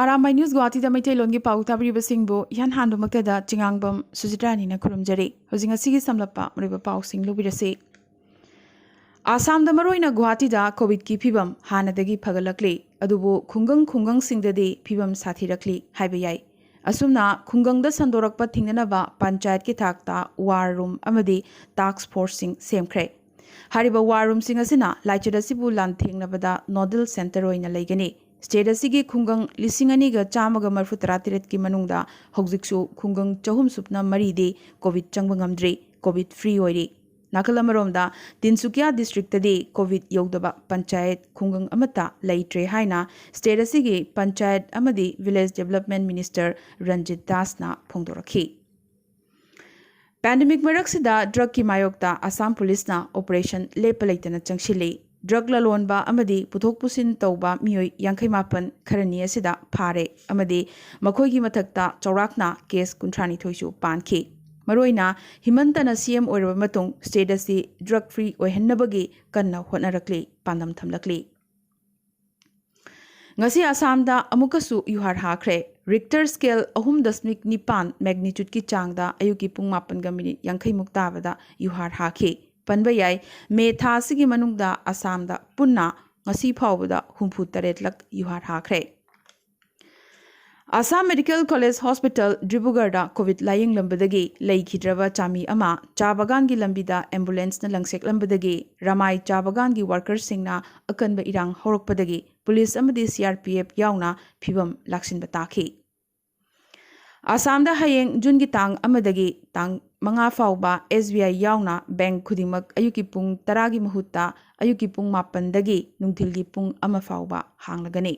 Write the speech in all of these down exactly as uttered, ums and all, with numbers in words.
Arambai news ꯒꯨꯋꯥꯍꯥꯇꯤꯗ ꯃꯩꯇꯩꯂꯣꯟꯒꯤ ꯄꯥꯎ ꯇꯥꯕꯤꯔꯤꯕꯁꯤꯡꯕꯨ ꯏꯍꯥꯟ ꯍꯥꯟꯕꯃꯛꯇꯗ ꯆꯤꯉꯥꯡꯕꯝ ꯁꯨꯖꯤꯇ꯭ꯔꯥꯅꯤꯅ ꯈꯨꯔꯨꯝꯖꯔꯤ꯫ ꯍꯧꯖꯤꯛ ꯉꯁꯤꯒꯤ ꯁꯝꯂꯞꯄ ꯑꯔꯣꯏꯕ ꯄꯥꯎꯁꯤꯡ ꯂꯧꯕꯤꯔꯁꯤ꯫ ꯑꯁꯥꯝꯗ ꯃꯔꯨꯑꯣꯏꯅ ꯒꯨꯋꯥꯍꯥꯇꯤꯗ ꯀꯣꯚꯤꯗꯀꯤ ꯐꯤꯕꯝ ꯍꯥꯟꯅꯗꯒꯤ ꯐꯒꯠꯂꯛꯂꯤ, ꯑꯗꯨꯕꯨ ꯈꯨꯡꯒꯪ ꯈꯨꯡꯒꯪꯁꯤꯡꯗꯗꯤ ꯐꯤꯕꯝ ꯁꯥꯊꯤꯔꯛꯂꯤ ꯍꯥꯏꯕ ꯌꯥꯏ꯫ ꯑꯁꯨꯝꯅ ꯈꯨꯡꯒꯪꯗ ꯁꯟꯗꯣꯔꯛꯄ ꯊꯤꯡꯅꯅꯕ ꯄꯟꯆꯥꯌꯠꯀꯤ ꯊꯥꯛꯇ ꯋꯥꯔ ꯔꯨꯝ ꯑꯃꯗꯤ ꯇꯥꯛꯁ ꯐꯣꯔꯁꯁꯤꯡ ꯁꯦꯝꯈ꯭ꯔꯦ꯫ ꯍꯥꯏꯔꯤꯕ ꯋꯥꯔ ꯔꯨꯝꯁꯤꯡ ꯑꯁꯤꯅ ꯂꯥꯏꯆꯠ ꯑꯁꯤꯕꯨ ꯂꯥꯟꯊꯦꯡꯅꯕꯗ ꯅꯣꯗꯜ ꯁꯦꯟꯇꯔ ꯑꯣꯏꯅ ꯂꯩꯒꯅꯤ꯫ ꯁ꯭ꯇꯦꯠ ꯑꯁꯤꯒꯤ ꯈꯨꯡꯒꯪ ꯂꯤꯁꯤꯡ ꯑꯅꯤꯒ ꯆꯥꯝꯃꯒ ꯃꯔꯤꯐꯨ ꯇꯔꯥ ꯇꯔꯦꯠꯀꯤ ꯃꯅꯨꯡꯗ ꯍꯧꯖꯤꯛꯁꯨ ꯈꯨꯡꯒꯪ ꯆꯍꯨꯝ ꯁꯨꯞꯅ ꯃꯔꯤꯗꯤ ꯀꯣꯚꯤꯗ ꯆꯪꯕ ꯉꯝꯗ꯭ꯔꯤ, ꯀꯣꯚꯤꯗ ꯐ꯭ꯔꯤ ꯑꯣꯏꯔꯤ꯫ ꯅꯥꯀꯜ ꯑꯃꯔꯣꯝꯗ, ꯇꯤꯟꯁꯨꯀꯤꯌꯥ ꯗꯤꯁꯇ꯭ꯔꯤꯛꯇꯗꯤ ꯀꯣꯚꯤꯗ ꯌꯧꯗꯕ ꯄꯟꯆꯥꯌꯠ ꯈꯨꯡꯒꯪ ꯑꯃꯠꯇ ꯂꯩꯇ꯭ꯔꯦ ꯍꯥꯏꯅ ꯁ꯭ꯇꯦꯠ ꯑꯁꯤꯒꯤ ꯄꯟꯆꯥꯌꯠ ꯑꯃꯗꯤ ꯚꯤꯂꯦꯖ ꯗꯤꯚꯦꯂꯞꯃꯦꯟꯠ ꯃꯤꯅꯤꯁꯇꯔ ꯔꯟꯖꯤꯠ ꯗꯥꯁꯅ ꯐꯣꯡꯗꯣꯔꯛꯈꯤ꯫ ꯄꯦꯟꯗꯦꯃꯤꯛ ꯃꯔꯛꯁꯤꯗ ꯗ꯭ꯔꯒꯀꯤ ꯃꯥꯌꯣꯛꯇ ꯑꯁꯥꯝ ꯄꯨꯂꯤꯁꯅ ꯑꯣꯄꯔꯦꯁꯟ ꯂꯦꯞꯄ ꯂꯩꯇꯅ ꯆꯪꯁꯤꯜꯂꯤ꯫ ꯗ꯭ꯔꯒ ꯂꯂꯣꯟꯕ ꯑꯃꯗꯤ ꯄꯨꯊꯣꯛ ꯄꯨꯁꯤꯟ ꯇꯧꯕ ꯃꯤꯑꯣꯏ ꯌꯥꯡꯈꯩ ꯃꯥꯄꯟ ꯈꯔꯅꯤ ꯑꯁꯤꯗ ꯐꯥꯔꯦ ꯑꯃꯗꯤ ꯃꯈꯣꯏꯒꯤ ꯃꯊꯛꯇ ꯆꯥꯎꯔꯥꯛꯅ ꯀꯦꯁ ꯀꯨꯟꯊ꯭ꯔꯥ ꯅꯤꯊꯣꯏꯁꯨ ꯄꯥꯟꯈꯤ꯫ ꯃꯔꯨꯑꯣꯏꯅ ꯍꯤꯃꯟꯇꯅ ꯁꯤ ꯑꯦꯝ ꯑꯣꯏꯔꯕ ꯃꯇꯨꯡ ꯁ꯭ꯇꯦꯠ ꯑꯁꯤ ꯗ꯭ꯔꯒ ꯐ꯭ꯔꯤ ꯑꯣꯏꯍꯟꯅꯕꯒꯤ ꯀꯟꯅ ꯍꯣꯠꯅꯔꯛꯂꯤ, ꯄꯥꯟꯗꯝ ꯊꯝꯂꯛꯂꯤ꯫ ꯉꯁꯤ ꯑꯁꯥꯝꯗ ꯑꯃꯨꯛꯀꯁꯨ ꯌꯨꯍꯥꯔ ꯍꯥꯈ꯭ꯔꯦ꯫ ꯔꯤꯛꯇꯔ ꯁ꯭ꯀꯦꯜ ꯑꯍꯨꯝ ꯗꯁꯃꯤꯛ ꯅꯤꯄꯥꯟ ꯃꯦꯒꯅꯤꯆꯨꯗꯀꯤ ꯆꯥꯡꯗ ꯑꯌꯨꯛꯀꯤ ꯄꯨꯡ ꯃꯥꯄꯟꯒ ꯃꯤꯅꯤꯠ ꯌꯥꯡꯈꯩꯃꯨꯛ ꯇꯥꯕꯗ ꯌꯨꯍꯥꯔ ꯍꯥꯈꯤ꯫ ꯄꯟꯕ ꯌꯥꯏ, ꯃꯦ ꯊꯥ ꯑꯁꯤꯒꯤ ꯃꯅꯨꯡꯗ ꯑꯁꯥꯝꯗ ꯄꯨꯟꯅ ꯉꯁꯤ ꯐꯥꯎꯕꯗ ꯍꯨꯝꯐꯨ ꯇꯔꯦꯠ ꯂꯛ ꯌꯨꯍꯥꯔ ꯍꯥꯈ꯭ꯔꯦ꯫ ꯑꯁꯥꯝ ꯃꯦꯗꯤꯀꯦꯜ ꯀꯣꯂꯦꯖ ꯍꯣꯁꯄꯤꯇꯥꯜ ꯗꯤꯕ꯭ꯔꯨꯒꯔꯗ ꯀꯣꯚꯤꯗ ꯂꯥꯌꯦꯡꯂꯝꯕꯗꯒꯤ ꯂꯩꯈꯤꯗ꯭ꯔꯕ ꯆꯥꯃꯤ ꯑꯃ ꯆꯥ ꯕꯒꯥꯟꯒꯤ ꯂꯝꯕꯤꯗ ꯑꯦꯝꯕꯨꯂꯦꯟꯁꯅ ꯂꯪꯁꯦꯛꯂꯝꯕꯗꯒꯤ ꯔꯃꯥꯏ ꯆꯥ ꯕꯒꯥꯟꯒꯤ ꯋꯥꯔꯀꯔꯁꯤꯡꯅ ꯑꯀꯟꯕ ꯏꯔꯥꯡ ꯍꯧꯔꯛꯄꯗꯒꯤ ꯄꯨꯂꯤꯁ ꯑꯃꯗꯤ ꯁꯤ ꯑꯥꯔ ꯄꯤ ꯑꯦꯐ ꯌꯥꯎꯅ ꯐꯤꯕꯝ ꯂꯥꯛꯁꯤꯟꯕ ꯇꯥꯈꯤ꯫ ꯑꯁꯥꯝꯗ ꯍꯌꯦꯡ ꯖꯨꯟꯒꯤ ꯇꯥꯡ ꯑꯃꯗꯒꯤ ꯇꯥꯡ ꯃꯉꯥ ꯐꯥꯎꯕ ꯑꯦꯁ ꯕꯤ ꯑꯥꯏ ꯌꯥꯎꯅ ꯕꯦꯡꯛ ꯈꯨꯗꯤꯡꯃꯛ ꯑꯌꯨꯛꯀꯤ ꯄꯨꯡ ꯇꯔꯥꯒꯤ ꯃꯍꯨꯠꯇ ꯑꯌꯨꯛꯀꯤ ꯄꯨꯡ ꯃꯥꯄꯟꯗꯒꯤ ꯅꯨꯡꯊꯤꯜꯒꯤ ꯄꯨꯡ ꯑꯃ ꯐꯥꯎꯕ ꯍꯥꯡꯂꯒꯅꯤ꯫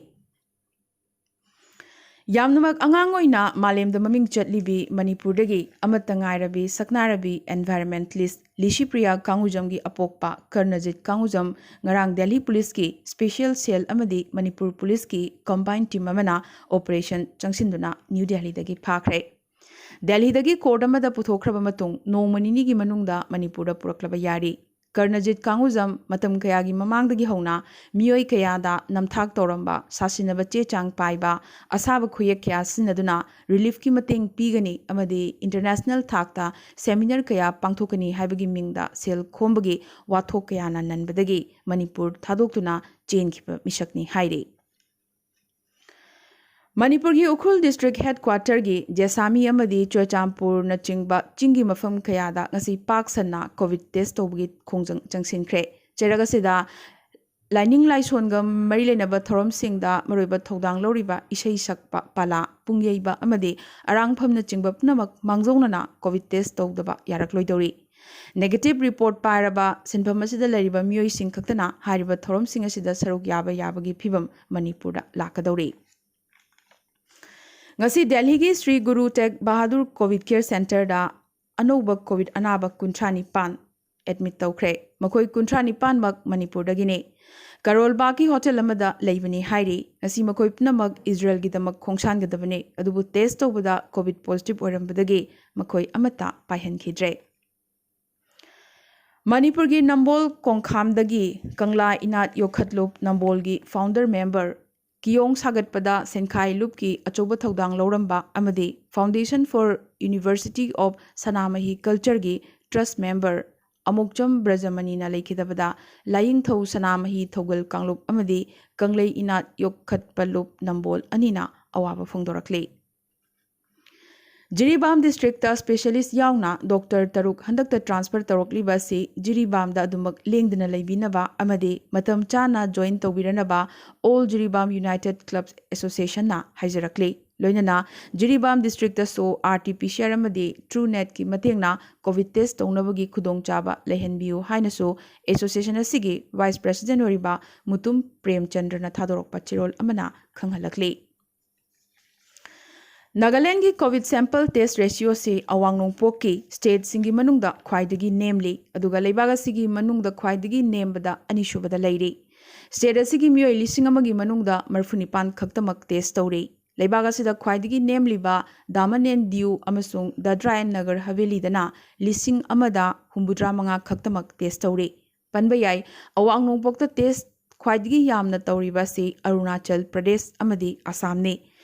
ꯌꯥꯝꯅꯃꯛ ꯑꯉꯥꯡ ꯑꯣꯏꯅ ꯃꯥꯂꯦꯝꯗ ꯃꯃꯤꯡ ꯆꯠꯂꯤꯕꯤ ꯃꯅꯤꯄꯨꯔꯗꯒꯤ ꯑꯃꯠꯇ ꯉꯥꯏꯔꯕꯤ ꯁꯛꯅꯥꯏꯔꯕꯤ ꯑꯦꯟꯚꯥꯏꯔꯟꯃꯦꯟꯇꯦꯂꯤꯁ ꯂꯤꯁꯤꯄ꯭ꯔꯤꯌꯥ ꯀꯥꯡꯉꯨꯖꯝꯒꯤ ꯑꯄꯣꯛꯄ ꯀꯔꯅꯖꯤꯠ ꯀꯥꯡꯉꯨꯖꯝ ꯉꯔꯥꯡ ꯗꯦꯜꯂꯤ ꯄꯨꯂꯤꯁꯀꯤ ꯁ꯭ꯄꯦꯁꯤꯌꯦꯜ ꯁꯦꯜ ꯑꯃꯗꯤ ꯃꯅꯤꯄꯨꯔ ꯄꯨꯂꯤꯁꯀꯤ ꯀꯝꯕꯥꯏꯟ ꯇꯤꯝ ꯑꯃꯅ ꯑꯣꯄꯔꯦꯁꯟ ꯆꯪꯁꯤꯟꯗꯨꯅ ꯅ꯭ꯌꯨ ꯗꯦꯜꯂꯤꯗꯒꯤ ꯐꯥꯈ꯭ꯔꯦ꯫ ꯗꯦꯜꯂꯤꯗꯒꯤ ꯀꯣꯔꯠ ꯑꯃꯗ ꯄꯨꯊꯣꯛꯈ꯭ꯔꯕ ꯃꯇꯨꯡ ꯅꯣꯡꯃ ꯅꯤꯅꯤꯒꯤ ꯃꯅꯨꯡꯗ ꯃꯅꯤꯄꯨꯔꯗ ꯄꯨꯔꯛꯂꯕ ꯌꯥꯔꯤ꯫ ꯀꯔꯅꯖꯤꯠ ꯀꯥꯡꯒꯨꯖꯝ ꯃꯇꯝ ꯀꯌꯥꯒꯤ ꯃꯃꯥꯡꯗꯒꯤ ꯍꯧꯅ ꯃꯤꯑꯣꯏ ꯀꯌꯥꯗ ꯅꯝꯊꯥꯛ ꯇꯧꯔꯝꯕ, ꯁꯥꯁꯤꯟꯅꯕ ꯆꯦ ꯆꯥꯡ ꯄꯥꯏꯕ, ꯑꯁꯥꯕ ꯈꯨꯌꯦꯛ ꯀꯌꯥ ꯁꯤꯖꯤꯟꯅꯗꯨꯅ ꯔꯤꯂꯤꯐꯀꯤ ꯃꯇꯦꯡ ꯄꯤꯒꯅꯤ ꯑꯃꯗꯤ ꯏꯟꯇꯔꯅꯦꯁꯅꯦꯜ ꯊꯥꯛꯇ ꯁꯦꯃꯤꯅꯥꯔ ꯀꯌꯥ ꯄꯥꯡꯊꯣꯛꯀꯅꯤ ꯍꯥꯏꯕꯒꯤ ꯃꯤꯡꯗ ꯁꯦꯜ ꯈꯣꯝꯕꯒꯤ ꯋꯥꯊꯣꯛ ꯀꯌꯥꯅ ꯅꯟꯕꯗꯒꯤ ꯃꯅꯤꯄꯨꯔ ꯊꯥꯗꯣꯛꯇꯨꯅ ꯆꯦꯟꯈꯤꯕ ꯃꯤꯁꯛꯅꯤ ꯍꯥꯏꯔꯤ꯫ ꯃꯅꯤꯄꯨꯔꯒꯤ ꯎꯈ꯭ꯔꯨꯜ ꯗꯤꯁꯇ꯭ꯔꯤꯛ ꯍꯦꯗꯀ꯭ꯋꯥꯇꯔꯒꯤ ꯖꯦꯁꯥꯃꯤ ꯑꯃꯗꯤ ꯆꯨꯔꯆꯥꯟꯄꯨꯔꯅꯆꯤꯡꯕ ꯆꯤꯡꯒꯤ ꯃꯐꯝ ꯀꯌꯥꯗ ꯉꯁꯤ ꯄꯥꯛ ꯁꯟꯅ ꯀꯣꯚꯤꯗ ꯇꯦꯁ ꯇꯧꯕꯒꯤ ꯈꯣꯡꯖꯪ ꯆꯪꯁꯤꯟꯈ꯭ꯔꯦ꯫ ꯆꯩꯔꯛ ꯑꯁꯤꯗ ꯂꯥꯏꯅꯤꯡ ꯂꯥꯏꯁꯣꯟꯒ ꯃꯔꯤ ꯂꯩꯅꯕ ꯊꯧꯔꯝꯁꯤꯡꯗ ꯃꯔꯨꯑꯣꯏꯕ ꯊꯧꯗꯥꯡ ꯂꯧꯔꯤꯕ ꯏꯁꯩ ꯁꯛꯄ, ꯄꯥꯂꯥ, ꯄꯨꯡ ꯌꯩꯕ ꯑꯃꯗꯤ ꯑꯔꯥꯡꯐꯝꯅꯆꯤꯡꯕ ꯄꯨꯝꯅꯃꯛ ꯃꯥꯡꯖꯧꯅꯅ ꯀꯣꯚꯤꯗ ꯇꯦꯁ ꯇꯧꯗꯕ ꯌꯥꯔꯛꯂꯣꯏꯗꯧꯔꯤ꯫ ꯅꯦꯒꯦꯇꯤꯚ ꯔꯤꯄꯣꯔꯠ ꯄꯥꯏꯔꯕ ꯁꯤꯟꯐꯝ ꯑꯁꯤꯗ ꯂꯩꯔꯤꯕ ꯃꯤꯑꯣꯏꯁꯤꯡ ꯈꯛꯇꯅ ꯍꯥꯏꯔꯤꯕ ꯊꯧꯔꯝꯁꯤꯡ ꯑꯁꯤꯗ ꯁꯔꯨꯛ ꯌꯥꯕ ꯌꯥꯕꯒꯤ ꯐꯤꯕꯝ ꯃꯅꯤꯄꯨꯔꯗ ꯂꯥꯛꯀꯗꯧꯔꯤ꯫ ꯉꯁꯤ ꯗꯦꯜꯍꯤꯒꯤ ꯁ꯭ꯔꯤ ꯒꯨꯔꯨ ꯇꯦꯒ ꯕꯍꯥꯗꯨꯔ ꯀꯣꯚꯤꯗ ꯀꯦꯌꯔ ꯁꯦꯟꯇꯔꯗ ꯑꯅꯧꯕ ꯀꯣꯚꯤꯗ ꯑꯅꯥꯕ ꯀꯨꯟꯊ꯭ꯔꯥ ꯅꯤꯄꯥꯟ ꯑꯦꯗꯃꯤꯠ ꯇꯧꯈ꯭ꯔꯦ꯫ ꯃꯈꯣꯏ ꯀꯨꯟꯊ꯭ꯔꯥ ꯅꯤꯄꯥꯟꯃꯛ ꯃꯅꯤꯄꯨꯔꯗꯒꯤꯅꯤ꯫ ꯀꯔꯣꯜ ꯕꯥꯒꯀꯤ ꯍꯣꯇꯦꯜ ꯑꯃꯗ ꯂꯩꯕꯅꯤ ꯍꯥꯏꯔꯤ꯫ ꯉꯁꯤ ꯃꯈꯣꯏ ꯄꯨꯝꯅꯃꯛ ꯏꯖꯔꯦꯜꯒꯤꯗꯃꯛ ꯈꯣꯡꯁꯥꯟꯒꯗꯕꯅꯤ, ꯑꯗꯨꯕꯨ ꯇꯦꯁ ꯇꯧꯕꯗ ꯀꯣꯚꯤꯗ ꯄꯣꯖꯤꯇꯤꯚ ꯑꯣꯏꯔꯝꯕꯗꯒꯤ ꯃꯈꯣꯏ ꯑꯃꯠꯇ ꯄꯥꯏꯍꯟꯈꯤꯗ꯭ꯔꯦ꯫ ꯃꯅꯤꯄꯨꯔꯒꯤ ꯅꯝꯕꯣꯜ ꯀꯣꯡꯈꯥꯝꯗꯒꯤ ꯀꯪꯂꯥ ꯏꯅꯥꯠ ꯌꯣꯛꯈꯠꯂꯨꯞ ꯅꯝꯕꯣꯜꯒꯤ ꯐꯥꯎꯟꯗꯔ ꯃꯦꯝꯕꯔ, ꯀꯤꯌꯣꯡ ꯁꯥꯒꯠꯄꯗ ꯁꯦꯟꯈꯥꯏ ꯂꯨꯞꯀꯤ ꯑꯆꯧꯕ ꯊꯧꯗꯥꯡ ꯂꯧꯔꯝꯕ ꯑꯃꯗꯤ Foundation for University of Sanamahi Cultureꯒꯤ ꯇ꯭ꯔꯁ ꯃꯦꯝꯕꯔ ꯑꯃꯨꯛꯆꯝ ꯕ꯭ꯔꯖꯃꯅꯤꯅ ꯂꯩꯈꯤꯗꯕꯗ ꯂꯥꯏꯌꯦꯡꯊꯧ ꯁꯅꯥꯃꯍꯤ ꯊꯧꯒꯜ ꯀꯥꯡꯂꯨꯞ ꯑꯃꯗꯤ ꯀꯪꯂꯩ ꯏꯅꯥꯠ ꯌꯣꯛꯈꯠꯄ ꯂꯨꯞ ꯅꯝꯕꯣꯜ ꯑꯅꯤꯅ ꯑꯋꯥꯕ ꯐꯣꯡꯗꯣꯔꯛꯂꯤ꯫ ꯖꯤꯔꯤꯕꯥꯝ ꯗꯤꯁꯇ꯭ꯔꯤꯛꯇ ꯁ꯭ꯄꯦꯁꯤꯌꯦꯂꯤꯁ ꯌꯥꯎꯅ ꯗꯣꯛꯇꯔ ꯇꯔꯨꯛ ꯍꯟꯗꯛꯇ ꯇ꯭ꯔꯥꯟꯁꯐꯔ ꯇꯧꯔꯛꯂꯤꯕ ꯑꯁꯤ ꯖꯤꯔꯤꯕꯥꯝꯗ ꯑꯗꯨꯃꯛ ꯂꯦꯡꯗꯅ ꯂꯩꯕꯤꯅꯕ ꯑꯃꯗꯤ ꯃꯇꯝ ꯆꯥꯅ ꯖꯣꯏꯟ ꯇꯧꯕꯤꯔꯅꯕ All Jiribam United Clubs Associationꯅ ꯍꯥꯏꯖꯔꯛꯂꯤ꯫ ꯂꯣꯏꯅꯅ ꯖꯤꯔꯤꯕꯥꯝ ꯗꯤꯁꯇ꯭ꯔꯤꯛꯇꯁꯨ RT-PCR ꯑꯃꯗꯤ TrueNatꯀꯤ ꯃꯇꯦꯡꯅ ꯀꯣꯚꯤꯗ ꯇꯦꯁ ꯇꯧꯅꯕꯒꯤ ꯈꯨꯗꯣꯡꯆꯥꯕ ꯂꯩꯍꯟꯕꯤꯌꯨ ꯍꯥꯏꯅꯁꯨ ꯑꯦꯁꯣꯁꯤꯌꯦꯁꯟ ꯑꯁꯤꯒꯤ ꯚꯥꯏꯁ ꯄ꯭ꯔꯦꯁꯤꯗꯦꯟꯠ ꯑꯣꯏꯔꯤꯕ ꯃꯨꯇꯨꯝ ꯄ꯭ꯔꯦꯝꯆꯟꯗ꯭ꯔꯅ ꯊꯥꯗꯣꯔꯛꯄ ꯆꯦꯔꯣꯜ ꯑꯃꯅ ꯈꯪꯍꯜꯂꯛꯂꯤ꯫ ꯅꯥꯒꯥꯂꯦꯟꯗꯒꯤ ꯀꯣꯚꯤꯗ ꯁꯦꯝꯄꯜ ꯇꯦꯁ ꯔꯦꯁꯤꯌꯣꯁꯤ ꯑꯋꯥꯡ ꯅꯣꯡꯄꯣꯛꯀꯤ ꯁ꯭ꯇꯦꯠꯁꯤꯡꯒꯤ ꯃꯅꯨꯡꯗ ꯈ꯭ꯋꯥꯏꯗꯒꯤ ꯅꯦꯝꯂꯤ, ꯑꯗꯨꯒ ꯂꯩꯕꯥꯛ ꯑꯁꯤꯒꯤ ꯃꯅꯨꯡꯗ ꯈ꯭ꯋꯥꯏꯗꯒꯤ ꯅꯦꯝꯕꯗ ꯑꯅꯤꯁꯨꯕꯗ ꯂꯩꯔꯤ꯫ ꯁ꯭ꯇꯦꯠ ꯑꯁꯤꯒꯤ ꯃꯤꯑꯣꯏ ꯂꯤꯁꯤꯡ ꯑꯃꯒꯤ ꯃꯅꯨꯡꯗ ꯃꯔꯤꯐꯨ ꯅꯤꯄꯥꯟ ꯈꯛꯇꯃꯛ ꯇꯦꯁ ꯇꯧꯔꯤ꯫ ꯂꯩꯕꯥꯛ ꯑꯁꯤꯗ ꯈ꯭ꯋꯥꯏꯗꯒꯤ ꯅꯦꯝꯂꯤꯕ ꯗꯥꯃꯟ ꯑꯦꯟ ꯗꯤꯌꯨ ꯑꯃꯁꯨꯡ ꯗꯗ꯭ꯔꯥ ꯑꯦꯟ ꯅꯒꯔ ꯍꯕꯦꯂꯤꯗꯅ ꯂꯤꯁꯤꯡ ꯑꯃꯗ ꯍꯨꯝꯐꯨꯇꯔꯥ ꯃꯉꯥ ꯈꯛꯇꯃꯛ ꯇꯦꯁ ꯇꯧꯔꯤ꯫ ꯄꯟꯕ ꯌꯥꯏ, ꯑꯋꯥꯡ ꯅꯣꯡꯄꯣꯛꯇ ꯇꯦꯁ ꯈ꯭ꯋꯥꯏꯗꯒꯤ ꯌꯥꯝꯅ ꯇꯧꯔꯤꯕ ꯑꯁꯤ ꯑꯔꯨꯅꯥꯆꯜ ꯄ꯭ꯔꯗꯦꯁ ꯑꯃꯗꯤ ꯑꯁꯥꯝꯅꯤ꯫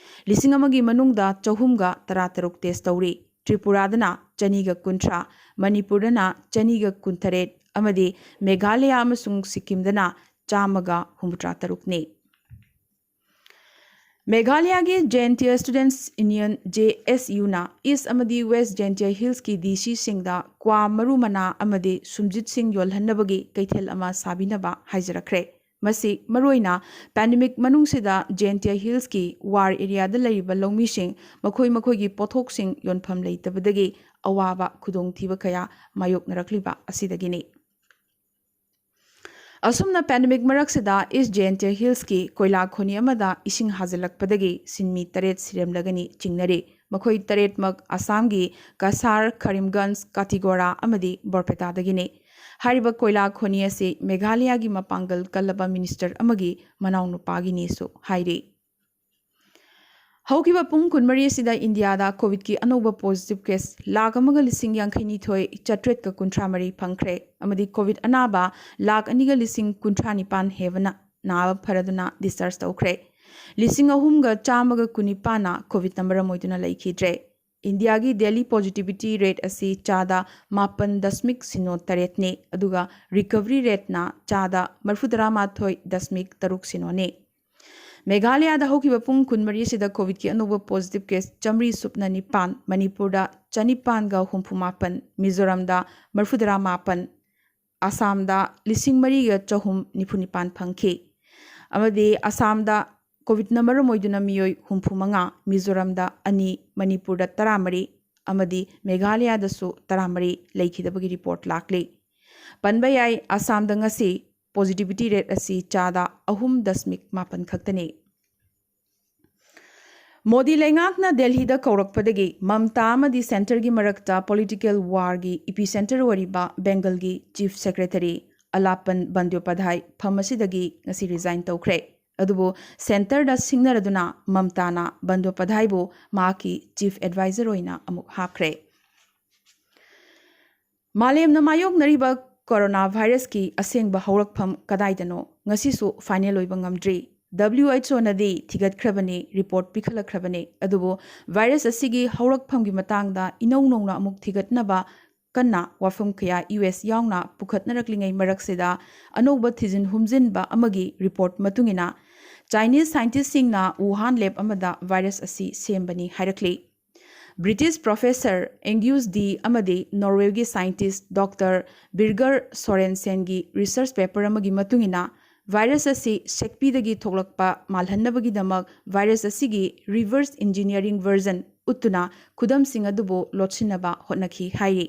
ꯂꯤꯁꯤꯡ ꯑꯃꯒꯤ ꯃꯅꯨꯡꯗ ꯆꯍꯨꯝꯒ ꯇꯔꯥꯇꯔꯨꯛ ꯇꯦꯁ ꯇꯧꯔꯤ꯫ ꯇ꯭ꯔꯤꯄꯨꯔꯥꯗꯅ ꯆꯅꯤꯒ ꯀꯨꯟꯊ꯭ꯔꯥ, ꯃꯅꯤꯄꯨꯔꯗꯅ ꯆꯅꯤꯒ ꯀꯨꯟꯇꯔꯦꯠ ꯑꯃꯗꯤ ꯃꯦꯘꯥꯂꯌꯥ ꯑꯃꯁꯨꯡ ꯁꯤꯛꯀꯤꯝꯗꯅ ꯆꯥꯝꯃꯒ ꯍꯨꯝꯐꯨꯇꯔꯥ ꯇꯔꯨꯛꯅꯤ꯫ ꯃꯦꯘꯥꯂꯌꯥꯒꯤ ꯖꯦꯟꯇꯤꯌꯥ ꯁ꯭ꯇꯨꯗꯦꯟꯠꯁ ꯌꯨꯅꯤꯌꯟ, ꯖꯦ ꯑꯦꯁ ꯌꯨꯅ ꯏꯁ ꯑꯃꯗꯤ ꯋꯦꯁ ꯖꯦꯟꯇꯤꯌꯥ ꯍꯤꯜꯁꯀꯤ ꯗꯤ ꯁꯤꯁꯤꯡꯗ ꯀ꯭ꯋꯥ, ꯃꯔꯨ ꯃꯅꯥ ꯑꯃꯗꯤ ꯁꯨꯝꯖꯤꯠꯁꯤꯡ ꯌꯣꯜꯍꯟꯅꯕꯒꯤ ꯀꯩꯊꯦꯜ ꯑꯃ ꯁꯥꯕꯤꯅꯕ ꯍꯥꯏꯖꯔꯛꯈ꯭ꯔꯦ꯫ ꯃꯁꯤ ꯃꯔꯨꯑꯣꯏꯅ ꯄꯦꯟꯗꯦꯃꯤꯛ ꯃꯅꯨꯡꯁꯤꯗ ꯖꯦꯟꯇꯤꯌꯥ ꯍꯤꯜꯁꯀꯤ ꯋꯥꯔ ꯑꯦꯔꯤꯌꯥꯗ ꯂꯩꯔꯤꯕ ꯂꯧꯃꯤꯁꯤꯡ ꯃꯈꯣꯏ ꯃꯈꯣꯏꯒꯤ ꯄꯣꯠꯊꯣꯛꯁꯤꯡ ꯌꯣꯟꯐꯝ ꯂꯩꯇꯕꯗꯒꯤ ꯑꯋꯥꯕ ꯈꯨꯗꯣꯡꯊꯤꯕ ꯀꯌꯥ ꯃꯥꯌꯣꯛꯅꯔꯛꯂꯤꯕ ꯑꯁꯤꯗꯒꯤꯅꯤ꯫ ꯑꯁꯨꯝꯅ ꯄꯦꯟꯗꯦꯃꯤꯛ ꯃꯔꯛꯁꯤꯗ ꯏꯁ ꯖꯦꯟꯇꯤꯌꯥ ꯍꯤꯜꯁꯀꯤ ꯀꯣꯏꯂꯥ ꯈꯣꯅꯤ ꯑꯃꯗ ꯏꯁꯤꯡ ꯍꯥꯖꯤꯜꯂꯛꯄꯗꯒꯤ ꯁꯤꯟꯃꯤ ꯇꯔꯦꯠ ꯁꯤꯔꯝꯂꯒꯅꯤ ꯆꯤꯡꯅꯔꯤ꯫ ꯃꯈꯣꯏ ꯇꯔꯦꯠꯃꯛ ꯑꯁꯥꯝꯒꯤ ꯀꯁꯥꯔ, ꯀꯔꯤꯝꯒꯟꯖ, ꯀꯥꯇꯤꯒꯣꯔꯥ ꯑꯃꯗꯤ ꯕꯣꯔꯄꯦꯇꯥꯗꯒꯤꯅꯤ꯫ ꯍꯥꯏꯔꯤꯕ ꯀꯣꯏꯂꯥ ꯈꯣꯅꯤ ꯑꯁꯤ ꯃꯦꯘꯥꯂꯌꯥꯒꯤ ꯃꯄꯥꯡꯒꯜ ꯀꯜꯂꯕ ꯃꯤꯅꯤꯁꯇꯔ ꯑꯃꯒꯤ ꯃꯅꯥꯎꯅꯨꯄꯥꯒꯤꯅꯤꯁꯨ ꯍꯥꯏꯔꯤ꯫ ꯍꯧꯈꯤꯕ ꯄꯨꯡ ꯀꯨꯟꯃꯔꯤ ꯑꯁꯤꯗ ꯏꯟꯗꯤꯌꯥꯗ ꯀꯣꯚꯤꯗꯀꯤ ꯑꯅꯧꯕ ꯄꯣꯖꯤꯇꯤꯚ ꯀꯦꯁ ꯂꯥꯈ ꯑꯃꯒ ꯂꯤꯁꯤꯡ ꯌꯥꯡꯈꯩꯅꯤꯊꯣꯏ ꯆꯥꯇ꯭ꯔꯦꯠꯀ ꯀꯨꯟꯊ꯭ꯔꯥ ꯃꯔꯤ ꯐꯪꯈ꯭ꯔꯦ ꯑꯃꯗꯤ ꯀꯣꯚꯤꯗ ꯑꯅꯥꯕ ꯂꯥꯈ ꯑꯅꯤꯒ ꯂꯤꯁꯤꯡ ꯀꯨꯟꯊ꯭ꯔꯥ ꯅꯤꯄꯥꯟ ꯍꯦꯟꯕꯅ ꯅꯥꯕ ꯐꯔꯗꯨꯅ ꯗꯤꯁꯆꯥꯔꯖ ꯇꯧꯈ꯭ꯔꯦ꯫ ꯂꯤꯁꯤꯡ ꯑꯍꯨꯝꯒ ꯆꯥꯝꯃꯒ ꯀꯨꯟꯅꯤꯄꯥꯟꯅ ꯀꯣꯚꯤꯗꯅ ꯃꯔꯝ ꯑꯣꯏꯗꯨꯅ ꯂꯩꯈꯤꯗ꯭ꯔꯦ꯫ ꯏꯟꯗꯤꯌꯥꯒꯤ ꯗꯦꯂꯤ ꯄꯣꯖꯤꯇꯤꯚꯤꯇꯤ ꯔꯦꯠ ꯑꯁꯤ ꯆꯥꯗ ꯃꯥꯄꯟ ꯗꯁꯃꯤꯛ ꯁꯤꯅꯣ ꯇꯔꯦꯠꯅꯤ, ꯑꯗꯨꯒ ꯔꯤꯀꯚꯔꯤ ꯔꯦꯠꯅ ꯆꯥꯗ ꯃꯔꯤꯐꯨꯇꯔꯥ ꯃꯥꯊꯣꯏ ꯗꯁꯃꯤꯛ ꯇꯔꯨꯛ ꯁꯤꯅꯣꯅꯤ꯫ ꯃꯦꯘꯥꯂꯌꯥꯗ ꯍꯧꯈꯤꯕ ꯄꯨꯡ ꯀꯨꯟꯃꯔꯤ ꯑꯁꯤꯗ ꯀꯣꯚꯤꯗꯀꯤ ꯑꯅꯧꯕ ꯄꯣꯖꯤꯇꯤꯚ ꯀꯦꯁ ꯆꯥꯃꯔꯤ ꯁꯨꯞꯅ ꯅꯤꯄꯥꯟ, ꯃꯅꯤꯄꯨꯔꯗ ꯆꯅꯤꯄꯥꯟꯒ ꯍꯨꯝꯐꯨ ꯃꯥꯄꯟ, ꯃꯤꯖꯣꯔꯥꯝꯗ ꯃꯔꯤꯐꯨꯇꯔꯥ ꯃꯥꯄꯟ, ꯑꯁꯥꯝꯗ ꯂꯤꯁꯤꯡ ꯃꯔꯤꯒ ꯆꯍꯨꯝ ꯅꯤꯐꯨ ꯅꯤꯄꯥꯟ ꯐꯪꯈꯤ꯫ ꯑꯃꯗꯤ ꯑꯁꯥꯝꯗ ꯀꯣꯚꯤꯗꯅ ꯃꯔꯝ ꯑꯣꯏꯗꯨꯅ ꯃꯤꯑꯣꯏ ꯍꯨꯝꯐꯨ ꯃꯉꯥ, ꯃꯤꯖꯣꯔꯥꯝꯗ ꯑꯅꯤ, ꯃꯅꯤꯄꯨꯔꯗ ꯇꯔꯥꯃꯔꯤ ꯑꯃꯗꯤ ꯃꯦꯘꯥꯂꯌꯥꯗꯁꯨ ꯇꯔꯥꯃꯔꯤ ꯂꯩꯈꯤꯗꯕꯒꯤ ꯔꯤꯄꯣꯔꯠ ꯂꯥꯛꯂꯤ꯫ ꯄꯟꯕ ꯌꯥꯏ, ꯑꯁꯥꯝꯗ ꯉꯁꯤ ꯄꯣꯖꯤꯇꯤꯚꯤꯇꯤ ꯔꯦꯠ ꯑꯁꯤ ꯆꯥꯗ ꯑꯍꯨꯝ ꯗꯁꯃꯤꯛ ꯃꯥꯄꯟ ꯈꯛꯇꯅꯤ꯫ ꯃꯣꯗꯤ ꯂꯩꯉꯥꯛꯅ ꯗꯦꯜꯍꯤꯗ ꯀꯧꯔꯛꯄꯗꯒꯤ ꯃꯝꯇꯥ ꯑꯃꯗꯤ ꯁꯦꯟꯇꯔꯒꯤ ꯃꯔꯛꯇ ꯄꯣꯂꯤꯇꯤꯀꯦꯜ ꯋꯥꯔꯒꯤ ꯏꯄꯤ ꯁꯦꯟꯇꯔ ꯑꯣꯏꯔꯤꯕ ꯕꯦꯡꯒꯜꯒꯤ ꯆꯤꯐ ꯁꯦꯀ꯭ꯔꯦꯇꯔꯤ ꯑꯂꯥꯄꯟ ꯕꯟꯗ꯭ꯌꯣꯄꯥꯙꯥꯏ ꯐꯝ ꯑꯁꯤꯗꯒꯤ ꯉꯁꯤ ꯔꯤꯖꯥꯏꯟ ꯇꯧꯈ꯭ꯔꯦ꯫ ꯑꯗꯨꯕꯨ ꯁꯦꯟꯇꯔꯗ ꯁꯤꯡꯅꯔꯗꯨꯅ ꯃꯝꯇꯥꯅ ꯕꯟꯗꯣꯄꯥꯙꯥꯏꯕꯨ ꯃꯍꯥꯛꯀꯤ ꯆꯤꯐ ꯑꯦꯗꯚꯥꯏꯖꯔ ꯑꯣꯏꯅ ꯑꯃꯨꯛ ꯍꯥꯞꯈ꯭ꯔꯦ꯫ ꯃꯥꯂꯦꯝꯅ ꯃꯥꯌꯣꯛꯅꯔꯤꯕ ꯀꯣꯔꯣꯅꯥ ꯚꯥꯏꯔꯁꯀꯤ ꯑꯁꯦꯡꯕ ꯍꯧꯔꯛꯐꯝ ꯀꯗꯥꯏꯗꯅꯣ ꯉꯁꯤꯁꯨ ꯐꯥꯏꯅꯦꯜ ꯑꯣꯏꯕ ꯉꯝꯗ꯭ꯔꯤ꯫ ꯗꯕ꯭ꯂꯤꯌꯨ ꯑꯩꯆ ꯑꯣꯅꯗꯤ ꯊꯤꯒꯠꯈ꯭ꯔꯕꯅꯤ, ꯔꯤꯄꯣꯔꯠ ꯄꯤꯈꯠꯂꯛꯈ꯭ꯔꯕꯅꯤ, ꯑꯗꯨꯕꯨ ꯚꯥꯏꯔꯁ ꯑꯁꯤꯒꯤ ꯍꯧꯔꯛꯐꯝꯒꯤ ꯃꯇꯥꯡꯗ ꯏꯅꯧ ꯅꯧꯅ ꯑꯃꯨꯛ ꯊꯤꯒꯠꯅꯕ ꯀꯟꯅ ꯋꯥꯐꯝ ꯀꯌꯥ ꯌꯨ ꯑꯦꯁ ꯌꯥꯎꯅ ꯄꯨꯈꯠꯅꯔꯛꯂꯤꯉꯩ ꯃꯔꯛꯁꯤꯗ ꯑꯅꯧꯕ ꯊꯤꯖꯤꯟ ꯍꯨꯝꯖꯤꯟꯕ ꯑꯃꯒꯤ ꯔꯤꯄꯣꯔꯠ ꯃꯇꯨꯡꯏꯟꯅ ꯆꯥꯏꯅꯤꯁ ꯁꯥꯏꯟꯇꯤꯁꯁꯤꯡꯅ ꯋꯨꯍꯥꯟ ꯂꯦꯕ ꯑꯃꯗ ꯚꯥꯏꯔꯁ ꯑꯁꯤ ꯁꯦꯝꯕꯅꯤ ꯍꯥꯏꯔꯛꯂꯤ꯫ ꯕ꯭ꯔꯤꯇꯤꯁ ꯄ꯭ꯔꯣꯐꯦꯁꯔ ꯑꯦꯡꯒ꯭ꯌꯨꯁ ꯗꯤ ꯑꯃꯗꯤ ꯅꯣꯔꯋꯦꯒꯤ ꯁꯥꯏꯟꯇꯤꯁ ꯗꯣꯛꯇꯔ ꯕꯤꯔꯒꯔ ꯁꯣꯔꯦꯟꯁꯦꯟꯒꯤ ꯔꯤꯁꯔꯆ ꯄꯦꯄꯔ ꯑꯃꯒꯤ ꯃꯇꯨꯡꯏꯟꯅ ꯚꯥꯏꯔꯁ ꯑꯁꯤ ꯁꯦꯛꯄꯤꯗꯒꯤ ꯊꯣꯛꯂꯛꯄ ꯃꯥꯜꯍꯟꯅꯕꯒꯤꯗꯃꯛ ꯚꯥꯏꯔꯁ ꯑꯁꯤꯒꯤ ꯔꯤꯚꯔꯁ ꯏꯟꯖꯤꯅꯤꯌꯔꯤꯡ ꯚꯔꯖꯟ ꯎꯠꯇꯨꯅ ꯈꯨꯗꯝꯁꯤꯡ ꯑꯗꯨꯕꯨ ꯂꯣꯠꯁꯤꯟꯅꯕ ꯍꯣꯠꯅꯈꯤ ꯍꯥꯏꯔꯤ꯫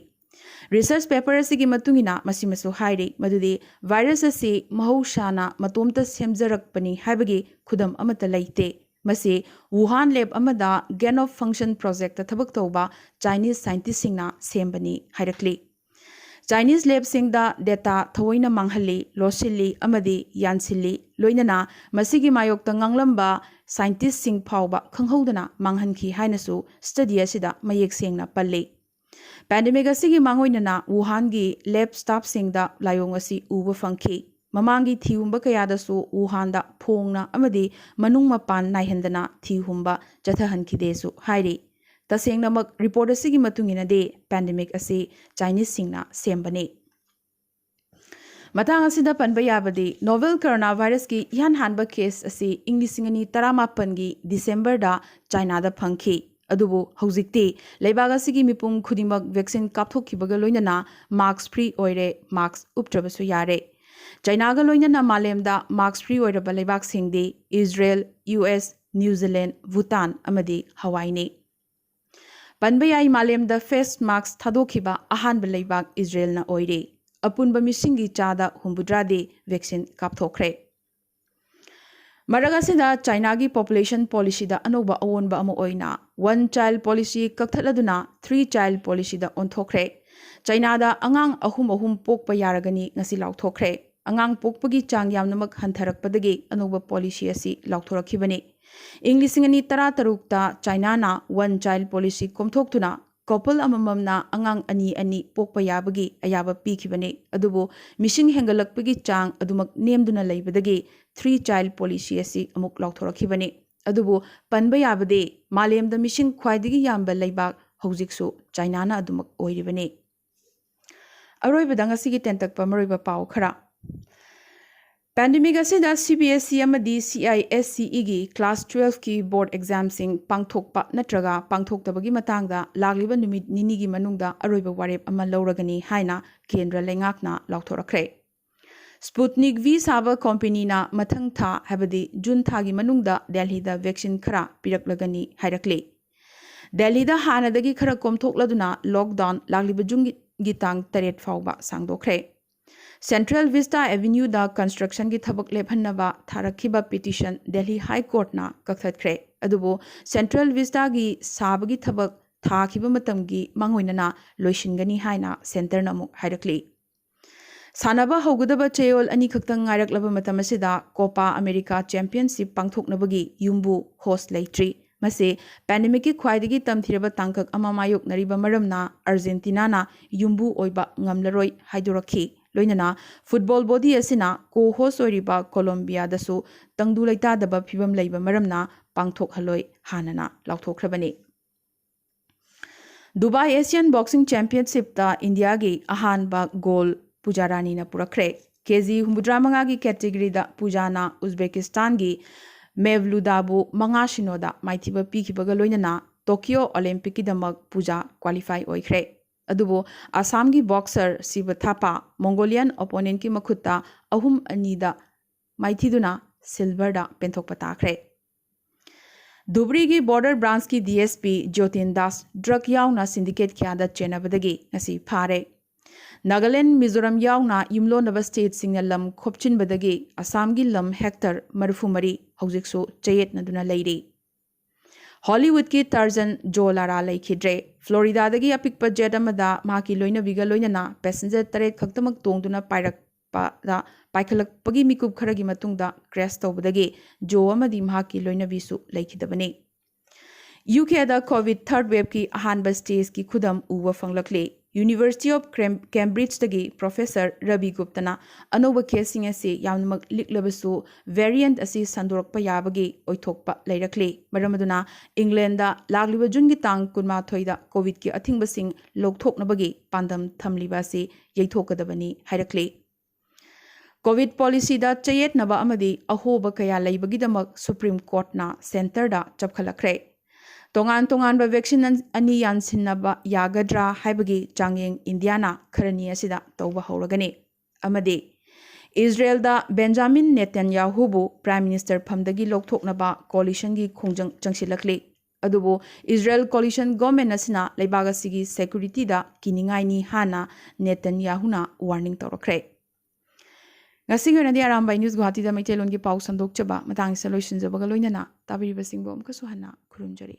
ꯔꯤꯁꯔꯆ ꯄꯦꯄꯔ ꯑꯁꯤꯒꯤ ꯃꯇꯨꯡꯏꯟꯅ ꯃꯁꯤꯃꯁꯨ ꯍꯥꯏꯔꯤ ꯃꯗꯨꯗꯤ ꯚꯥꯏꯔꯁ ꯑꯁꯤ ꯃꯍꯧꯁꯥꯅ ꯃꯇꯣꯝꯇ ꯁꯦꯝꯖꯔꯛꯄꯅꯤ ꯍꯥꯏꯕꯒꯤ ꯈꯨꯗꯝ ꯑꯃꯠꯇ ꯂꯩꯇꯦ꯫ ꯃꯁꯤ ꯋꯨꯍꯥꯟ ꯂꯦꯕ ꯑꯃꯗ ꯒꯦꯟ ꯑꯣꯐ ꯐꯪꯁꯟ ꯄ꯭ꯔꯣꯖꯦꯛꯇ ꯊꯕꯛ ꯇꯧꯕ ꯆꯥꯏꯅꯤꯁ ꯁꯥꯏꯟꯇꯤꯁꯁꯤꯡꯅ ꯁꯦꯝꯕꯅꯤ ꯍꯥꯏꯔꯛꯂꯤ꯫ ꯆꯥꯏꯅꯤꯁ ꯂꯦꯕꯁꯤꯡꯗ ꯗꯦꯇꯥ ꯊꯑꯣꯏꯅ ꯃꯥꯡꯍꯜꯂꯤ, ꯂꯣꯠꯁꯤꯜꯂꯤ ꯑꯃꯗꯤ ꯌꯥꯟꯁꯤꯜꯂꯤ, ꯂꯣꯏꯅꯅ ꯃꯁꯤꯒꯤ ꯃꯥꯌꯣꯛꯇ ꯉꯥꯡꯂꯝꯕ ꯁꯥꯏꯟꯇꯤꯁꯁꯤꯡ ꯐꯥꯎꯕ ꯈꯪꯍꯧꯗꯅ ꯃꯥꯡꯍꯟꯈꯤ ꯍꯥꯏꯅꯁꯨ ꯁ꯭ꯇꯗꯤ ꯑꯁꯤꯗ ꯃꯌꯦꯛ ꯁꯦꯡꯅ ꯄꯜꯂꯤ꯫ ꯄꯦꯟꯗꯦꯃꯤꯛ ꯑꯁꯤꯒꯤ ꯃꯥꯡꯑꯣꯏꯅꯅ ꯋꯨꯍꯥꯟꯒꯤ ꯂꯦꯕ ꯁ꯭ꯇꯥꯐꯁꯤꯡꯗ ꯂꯥꯏꯑꯣꯡ ꯑꯁꯤ ꯎꯕ ꯐꯪꯈꯤ꯫ ꯃꯃꯥꯡꯒꯤ ꯊꯤꯍꯨꯝꯕ ꯀꯌꯥꯗꯁꯨ ꯋꯨꯍꯥꯟꯗ ꯐꯣꯡꯅ ꯑꯃꯗꯤ ꯃꯅꯨꯡ ꯃꯄꯥꯟ ꯅꯥꯏꯍꯟꯗꯅ ꯊꯤꯍꯨꯝꯕ ꯆꯠꯊꯍꯟꯈꯤꯗꯦꯁꯨ ꯍꯥꯏꯔꯤ꯫ ꯇꯁꯦꯡꯅꯃꯛ ꯔꯤꯄꯣꯔꯠ ꯑꯁꯤꯒꯤ ꯃꯇꯨꯡ ꯏꯟꯅꯗꯤ ꯄꯦꯟꯗꯦꯃꯤꯛ ꯑꯁꯤ ꯆꯥꯏꯅꯤꯁꯁꯤꯡꯅ ꯁꯦꯝꯕꯅꯤ꯫ ꯃꯇꯥꯡ ꯑꯁꯤꯗ ꯄꯟꯕ ꯌꯥꯕꯗꯤ ꯅꯣꯚꯦꯜ ꯀꯣꯔꯣꯅꯥ ꯚꯥꯏꯔꯁꯀꯤ ꯏꯍꯥꯟ ꯍꯥꯟꯕ ꯀꯦꯁ ꯑꯁꯤ ꯏꯪ ꯂꯤꯁꯤꯡ ꯑꯅꯤ ꯇꯔꯥꯃꯥꯄꯟꯒꯤ ꯗꯤꯁꯦꯝꯕꯔꯗ ꯆꯥꯏꯅꯥꯗ ꯐꯪꯈꯤ꯫ ꯑꯗꯨꯕꯨ ꯍꯧꯖꯤꯛꯇꯤ ꯂꯩꯕꯥꯛ ꯑꯁꯤꯒꯤ ꯃꯤꯄꯨꯝ ꯈꯨꯗꯤꯡꯃꯛ ꯚꯦꯛꯁꯤꯟ ꯀꯥꯞꯊꯣꯛꯈꯤꯕꯒ ꯂꯣꯏꯅꯅ ꯃꯥꯛꯁ ꯐ꯭ꯔꯤ ꯑꯣꯏꯔꯦ, ꯃꯥꯛꯁ ꯎꯞꯇ꯭ꯔꯕꯁꯨ ꯌꯥꯔꯦ꯫ ꯆꯥꯏꯅꯥꯒ ꯂꯣꯏꯅꯅ ꯃꯥꯂꯦꯝꯗ ꯃꯥꯛꯁ ꯐ꯭ꯔꯤ ꯑꯣꯏꯔꯕ ꯂꯩꯕꯥꯛꯁꯤꯡꯗꯤ Israel, U S, New Zealand, Bhutan ꯑꯃꯗꯤ ꯍꯋꯥꯏꯅꯤ꯫ ꯄꯟꯕ ꯌꯥꯏ, ꯃꯥꯂꯦꯝꯗ ꯐꯦꯁ ꯃꯥꯛꯁ ꯊꯥꯗꯣꯛꯈꯤꯕ ꯑꯍꯥꯟꯕ ꯂꯩꯕꯥꯛ ꯏꯖꯔꯦꯜꯅ ꯑꯣꯏꯔꯦ꯫ ꯑꯄꯨꯟꯕ ꯃꯤꯁꯤꯡꯒꯤ ꯆꯥꯗ ꯍꯨꯝꯐꯨꯇꯔꯥꯗꯤ ꯚꯦꯛꯁꯤꯟ ꯀꯥꯞꯊꯣꯛꯈ꯭ꯔꯦ꯫ ꯃꯔꯛ ꯑꯁꯤꯗ ꯆꯥꯏꯅꯥꯒꯤ ꯄꯣꯄꯨꯂꯦꯁꯟ ꯄꯣꯂꯤꯁꯤꯗ ꯑꯅꯧꯕ ꯑꯑꯣꯟꯕ ꯑꯃ ꯑꯣꯏꯅ ꯋꯟ ꯆꯥꯏꯜ ꯄꯣꯂꯤꯁꯤ ꯀꯛꯊꯠꯂꯗꯨꯅ ꯊ꯭ꯔꯤ ꯆꯥꯏꯜ ꯄꯣꯂꯤꯁꯤꯗ ꯑꯣꯟꯊꯣꯛꯈ꯭ꯔꯦ꯫ ꯆꯥꯏꯅꯥꯗ ꯑꯉꯥꯡ ꯑꯍꯨꯝ ꯑꯍꯨꯝ ꯄꯣꯛꯄ ꯌꯥꯔꯒꯅꯤ ꯉꯁꯤ ꯂꯥꯎꯊꯣꯛꯈ꯭ꯔꯦ꯫ ꯑꯉꯥꯡ ꯄꯣꯛꯄꯒꯤ ꯆꯥꯡ ꯌꯥꯝꯅꯃꯛ ꯍꯟꯊꯔꯛꯄꯗꯒꯤ ꯑꯅꯧꯕ ꯄꯣꯂꯤꯁꯤ ꯑꯁꯤ ꯂꯥꯎꯊꯣꯔꯛꯈꯤꯕꯅꯤ꯫ ꯏꯪ ꯂꯤꯁꯤꯡ ꯑꯅꯤ ꯇꯔꯥ ꯇꯔꯨꯛꯇ ꯆꯥꯏꯅꯥꯅ ꯋꯥꯟ ꯆꯥꯏꯜ ꯄꯣꯂꯤꯁꯤ ꯀꯣꯝꯊꯣꯛꯇꯨꯅ ꯀꯣꯄꯜ ꯑꯃꯃꯝꯅ ꯑꯉꯥꯡ ꯑꯅꯤ ꯑꯅꯤ ꯄꯣꯛꯄ ꯌꯥꯕꯒꯤ ꯑꯌꯥꯕ ꯄꯤꯈꯤꯕꯅꯤ꯫ ꯑꯗꯨꯕꯨ ꯃꯤꯁꯤꯡ ꯍꯦꯟꯒꯠꯂꯛꯄꯒꯤ ꯆꯥꯡ ꯑꯗꯨꯃꯛ ꯅꯦꯝꯗꯨꯅ ꯂꯩꯕꯗꯒꯤ ꯊ꯭ꯔꯤ ꯆꯥꯏꯜ ꯄꯣꯂꯤꯁꯤ ꯑꯁꯤ ꯑꯃꯨꯛ ꯂꯥꯎꯊꯣꯔꯛꯈꯤꯕꯅꯤ꯫ ꯑꯗꯨꯕꯨ ꯄꯟꯕ ꯌꯥꯕꯗꯤ ꯃꯥꯂꯦꯝꯗ ꯃꯤꯁꯤꯡ ꯈ꯭ꯋꯥꯏꯗꯒꯤ ꯌꯥꯝꯕ ꯂꯩꯕꯥꯛ ꯍꯧꯖꯤꯛꯁꯨ ꯆꯥꯏꯅꯥꯅ ꯑꯗꯨꯃꯛ ꯑꯣꯏꯔꯤꯕꯅꯤ꯫ ꯑꯔꯣꯏꯕꯗ ꯉꯁꯤꯒꯤ ꯇꯦꯟꯇꯛꯄ ꯃꯔꯨꯑꯣꯏꯕ ꯄꯥꯎ ꯈꯔ꯫ ꯄꯦꯟꯗꯦꯃꯤꯛ ꯑꯁꯤꯗ ꯁꯤ ꯕꯤ ꯑꯦꯁ ꯏ ꯑꯃꯗꯤ ꯁꯤ ꯑꯥꯏ ꯑꯦꯁ ꯁꯤ ꯏꯒꯤ ꯀ꯭ꯂꯥꯁ ꯇꯨꯋꯦꯜꯐꯀꯤ ꯕꯣꯔꯗ ꯑꯦꯛꯖꯥꯝꯁꯤꯡ ꯄꯥꯡꯊꯣꯛꯄ ꯅꯠꯇ꯭ꯔꯒ ꯄꯥꯡꯊꯣꯛꯇꯕꯒꯤ ꯃꯇꯥꯡꯗ ꯂꯥꯛꯂꯤꯕ ꯅꯨꯃꯤꯠ ꯅꯤꯅꯤꯒꯤ ꯃꯅꯨꯡꯗ ꯑꯔꯣꯏꯕ ꯋꯥꯔꯦꯞ ꯑꯃ ꯂꯧꯔꯒꯅꯤ ꯍꯥꯏꯅ ꯀꯦꯟꯗ꯭ꯔ ꯂꯩꯉꯥꯛꯅ ꯂꯥꯎꯊꯣꯔꯛꯈ꯭ꯔꯦ꯫ ꯁ꯭ꯄꯨꯠꯅꯤꯛ ꯚꯤ ꯁꯥꯕ ꯀꯣꯝꯄꯦꯅꯤꯅ ꯃꯊꯪ ꯊꯥ, ꯍꯥꯏꯕꯗꯤ ꯖꯨꯟ ꯊꯥꯒꯤ ꯃꯅꯨꯡꯗ ꯗꯦꯜꯍꯤꯗ ꯚꯦꯛꯁꯤꯟ ꯈꯔ ꯄꯤꯔꯛꯂꯒꯅꯤ ꯍꯥꯏꯔꯛꯂꯤ꯫ ꯗꯦꯜꯍꯤꯗ ꯍꯥꯟꯅꯗꯒꯤ ꯈꯔ ꯀꯣꯝꯊꯣꯛꯂꯗꯨꯅ ꯂꯣꯛꯗꯥꯎꯟ ꯂꯥꯛꯂꯤꯕ ꯖꯨꯟꯒꯤ ꯇꯥꯡ ꯇꯔꯦꯠ ꯐꯥꯎꯕ ꯁꯥꯡꯗꯣꯛꯈ꯭ꯔꯦ꯫ ꯁꯦꯟꯇ꯭ꯔꯦꯜ ꯚꯤꯁꯇꯥ ꯑꯦꯚꯦꯅ꯭ꯌꯨꯗ ꯀꯟꯁꯇ꯭ꯔꯛꯁꯟꯒꯤ ꯊꯕꯛ ꯂꯦꯞꯍꯟꯅꯕ ꯊꯥꯔꯛꯈꯤꯕ ꯄꯤꯇꯤꯁꯟ ꯗꯦꯜꯍꯤ ꯍꯥꯏ ꯀꯣꯔꯠꯅ ꯀꯛꯊꯠꯈ꯭ꯔꯦ꯫ ꯑꯗꯨꯕꯨ ꯁꯦꯟꯇ꯭ꯔꯦꯜ ꯚꯤꯁꯇꯥꯒꯤ ꯁꯥꯕꯒꯤ ꯊꯕꯛ ꯊꯥꯈꯤꯕ ꯃꯇꯝꯒꯤ ꯃꯥꯡꯑꯣꯏꯅꯅ ꯂꯣꯏꯁꯤꯟꯒꯅꯤ ꯍꯥꯏꯅ ꯁꯦꯟꯇꯔꯅ ꯑꯃꯨꯛ ꯍꯥꯏꯔꯛꯂꯤ꯫ ꯁꯥꯟꯅꯕ ꯍꯧꯒꯗꯕ ꯆꯌꯣꯜ ꯑꯅꯤꯈꯛꯇꯪ ꯉꯥꯏꯔꯛꯂꯕ ꯃꯇꯝ ꯑꯁꯤꯗ ꯀꯣꯄꯥ ꯑꯃꯦꯔꯤꯀꯥ ꯆꯦꯝꯄꯤꯌꯟꯁꯤꯞ ꯄꯥꯡꯊꯣꯛꯅꯕꯒꯤ ꯌꯨꯝꯕꯨ, ꯍꯣꯁ, ꯂꯩꯇ꯭ꯔꯤ꯫ ꯃꯁꯤ ꯄꯦꯟꯗꯦꯃꯤꯛꯀꯤ ꯈ꯭ꯋꯥꯏꯗꯒꯤ ꯇꯝꯊꯤꯔꯕ ꯇꯥꯡꯀꯛ ꯑꯃ ꯃꯥꯌꯣꯛꯅꯔꯤꯕ ꯃꯔꯝꯅ ꯑꯥꯔꯖꯦꯟꯇꯤꯅꯥꯅ ꯌꯨꯝꯕꯨ ꯑꯣꯏꯕ ꯉꯝꯂꯔꯣꯏ ꯍꯥꯏꯗꯣꯔꯛꯈꯤ꯫ ꯂꯣꯏꯅꯅ ꯐꯨꯠꯕꯣꯜ ꯕꯣꯗꯤ ꯑꯁꯤꯅ ꯀꯣ ꯍꯣꯁ ꯑꯣꯏꯔꯤꯕ ꯀꯣꯂꯣꯝꯕꯤꯌꯥꯗꯁꯨ ꯇꯪꯗꯨ ꯂꯩꯇꯥꯗꯕ ꯐꯤꯕꯝ ꯂꯩꯕ ꯃꯔꯝꯅ ꯄꯥꯡꯊꯣꯛꯍꯜꯂꯣꯏ ꯍꯥꯟꯅꯅ ꯂꯥꯎꯊꯣꯛꯈ꯭ꯔꯕꯅꯤ꯫ ꯗꯨꯕꯥꯏ ꯑꯦꯁꯤꯌꯥꯟ ꯕꯣꯛꯁꯤꯡ ꯆꯦꯝꯄꯤꯌꯟꯁꯤꯞꯇ ꯏꯟꯗꯤꯌꯥꯒꯤ ꯑꯍꯥꯟꯕ ꯒꯣꯜ ꯄꯨꯖꯥ ꯔꯥꯅꯤꯅ ꯄꯨꯔꯛꯈ꯭ꯔꯦ꯫ ꯀꯦ ꯖꯤ ꯍꯨꯝꯐꯨꯇꯔꯥ ꯃꯉꯥꯒꯤ ꯀꯦꯇꯦꯒꯔꯤꯗ ꯄꯨꯖꯥꯅ ꯎꯖꯕꯦꯀꯤꯁꯇꯥꯟꯒꯤ ꯃꯦꯚꯂꯨꯗꯥꯕꯨ ꯃꯉꯥ ꯁꯤꯅꯣꯗ ꯃꯥꯏꯊꯤꯕ ꯄꯤꯈꯤꯕꯒ ꯂꯣꯏꯅꯅ ꯇꯣꯀꯤꯌꯣ ꯑꯣꯂꯦꯝꯄꯤꯛꯀꯤꯗꯃꯛ ꯄꯨꯖꯥ ꯀ꯭ꯋꯥꯂꯤꯐꯥꯏ ꯑꯣꯏꯈ꯭ꯔꯦ꯫ ꯑꯗꯨꯕꯨ ꯑꯁꯥꯝꯒꯤ ꯕꯣꯛꯁꯔ ꯁꯤꯕ ꯊꯥꯄꯥ ꯃꯣꯡꯒꯣꯂꯤꯌꯥꯟ ꯑꯣꯄꯣꯅꯦꯟꯠꯀꯤ ꯃꯈꯨꯠꯇ ꯑꯍꯨꯝ ꯑꯅꯤꯗ ꯃꯥꯏꯊꯤꯗꯨꯅ ꯁꯤꯜꯚꯔꯗ ꯄꯦꯟꯊꯣꯛꯄ ꯇꯥꯈ꯭ꯔꯦ꯫ ꯙꯨꯕ꯭ꯔꯤꯒꯤ ꯕꯣꯔꯗꯔ ꯕ꯭ꯔꯥꯟꯁꯀꯤ D S P Jotin Das drug ꯌꯥꯎꯅ ꯁꯤꯟꯗꯤꯀꯦꯠ ꯀꯌꯥꯗ ꯆꯦꯟꯅꯕꯗꯒꯤ ꯉꯁꯤ ꯐꯥꯔꯦ꯫ ꯅꯥꯒꯥꯂꯦꯟ, ꯃꯤꯖꯣꯔꯥꯝ ꯌꯥꯎꯅ ꯌꯨꯝꯂꯣꯟꯅꯕ ꯁ꯭ꯇꯦꯠꯁꯤꯡꯅ ꯂꯝ ꯈꯣꯞꯆꯤꯟꯕꯗꯒꯤ ꯑꯁꯥꯝꯒꯤ ꯂꯝ ꯍꯦꯛꯇꯔ ꯃꯔꯤꯐꯨ ꯃꯔꯤ ꯍꯧꯖꯤꯛꯁꯨ ꯆꯌꯦꯠꯅꯗꯨꯅ ꯂꯩꯔꯤ꯫ ꯍꯣꯂꯤꯋꯨꯗꯀꯤ ꯇꯥꯔꯖꯟ ꯖꯣ ꯂꯥꯔꯥ ꯂꯩꯈꯤꯗ꯭ꯔꯦ꯫ ꯐ꯭ꯂꯣꯔꯤꯗꯥꯗꯒꯤ ꯑꯄꯤꯛꯄ ꯖꯦꯠ ꯑꯃꯗ ꯃꯍꯥꯛꯀꯤ ꯂꯣꯏꯅꯕꯤꯒ ꯂꯣꯏꯅꯅ ꯄꯦꯁꯦꯟꯖꯔ ꯇꯔꯦꯠ ꯈꯛꯇꯃꯛ ꯇꯣꯡꯗꯨꯅ ꯄꯥꯏꯔꯛ-, ꯄꯥꯏꯈꯠꯂꯛꯄꯗ, ꯄꯥꯏꯈꯠꯂꯛꯄꯒꯤ ꯃꯤꯀꯨꯞ ꯈꯔꯒꯤ ꯃꯇꯨꯡꯗ crash ꯇꯧꯕꯗꯒꯤ ꯖꯣ ꯑꯃꯗꯤ ꯃꯍꯥꯛꯀꯤ ꯂꯣꯏꯅꯕꯤꯁꯨ ꯂꯩꯈꯤꯗꯕꯅꯤ꯫ ꯌꯨ ꯀꯦꯗ COVID third waveꯀꯤ ꯑꯍꯥꯟꯕ stageꯀꯤ ꯈꯨꯗꯝ ꯎꯕ ꯐꯪꯂꯛꯂꯤ꯫ University of Cambridgeꯗꯒꯤ professor ꯔꯕꯤ ꯒꯨꯞꯇꯅ ꯑꯅꯧꯕ caseꯁꯤꯡ ꯑꯁꯤ ꯌꯥꯝꯅꯃꯛ ꯂꯤꯛꯂꯕꯁꯨ variant ꯑꯁꯤ ꯁꯟꯗꯣꯔꯛꯄ ꯌꯥꯕꯒꯤ ꯑꯣꯏꯊꯣꯛꯄ ꯂꯩꯔꯛꯂꯤ꯫ ꯃꯔꯝ ꯑꯗꯨꯅ Englandꯗ ꯂꯥꯛꯂꯤꯕ ꯖꯨꯟꯒꯤ ꯇꯥꯡ ꯀꯨꯟꯃꯥꯊꯣꯏꯗ COVIDꯀꯤ ꯑꯊꯤꯡꯕꯁꯤꯡ ꯂꯧꯊꯣꯛꯅꯕꯒꯤ ꯄꯥꯟꯗꯝ ꯊꯝꯂꯤꯕ ꯑꯁꯤ ꯌꯩꯊꯣꯛꯀꯗꯕꯅꯤ ꯍꯥꯏꯔꯛꯂꯤ꯫ COVID policyꯗ ꯆꯌꯦꯠꯅꯕ ꯑꯃꯗꯤ ꯑꯍꯣꯕ ꯀꯌꯥ ꯂꯩꯕꯒꯤꯗꯃꯛ Supreme Courtꯅ centreꯗ ꯆꯞꯈꯠꯂꯛꯈ꯭ꯔꯦ꯫ ꯇꯣꯉꯥꯟ ꯇꯣꯉꯥꯟꯕ vaccine ꯑꯅꯤ ꯌꯥꯟꯁꯤꯟꯅꯕ ꯌꯥꯒꯗ꯭ꯔꯥ ꯍꯥꯏꯕꯒꯤ ꯆꯥꯡꯌꯦꯡ ꯏꯟꯗꯤꯌꯥꯅ ꯈꯔꯅꯤ ꯑꯁꯤꯗ ꯇꯧꯕ ꯍꯧꯔꯒꯅꯤ꯫ ꯑꯃꯗꯤ ꯏꯖꯔꯦꯜꯗ ꯕꯦꯟꯖꯥꯃꯤꯟ ꯅꯦꯇꯟꯌꯥꯍꯨꯕꯨ Prime Minister ꯐꯝꯗꯒꯤ ꯂꯧꯊꯣꯛꯅꯕ coalitionꯒꯤ ꯈꯣꯡꯖꯪ ꯆꯪꯁꯤꯜꯂꯛꯂꯤ꯫ ꯑꯗꯨꯕꯨ Israel coalition government ꯑꯁꯤꯅ ꯂꯩꯕꯥꯛ ꯑꯁꯤꯒꯤ securityꯗ ꯀꯤꯅꯤꯡꯉꯥꯏꯅꯤ ꯍꯥꯏꯅ ꯅꯦꯇꯟꯌꯥꯍꯨꯅ warning ꯇꯧꯔꯛꯈ꯭ꯔꯦ꯫ ꯉꯁꯤꯒꯤ ꯑꯣꯏꯅꯗꯤ ꯑꯔꯥꯝꯕꯥꯏ News ꯒꯨꯋꯥꯍꯥꯇꯤꯗ ꯃꯩꯇꯩꯂꯣꯟꯒꯤ ꯄꯥꯎ ꯁꯟꯗꯣꯛꯆꯕ ꯃꯇꯥꯡꯁꯤꯗ ꯂꯣꯏꯁꯤꯟꯖꯕꯒ ꯂꯣꯏꯅꯅ ꯇꯥꯕꯤꯔꯤꯕꯁꯤꯡꯕꯨ ꯑꯃꯨꯛꯀꯁꯨ ꯍꯟꯅ ꯈꯨꯔꯨꯝꯖꯔꯤ꯫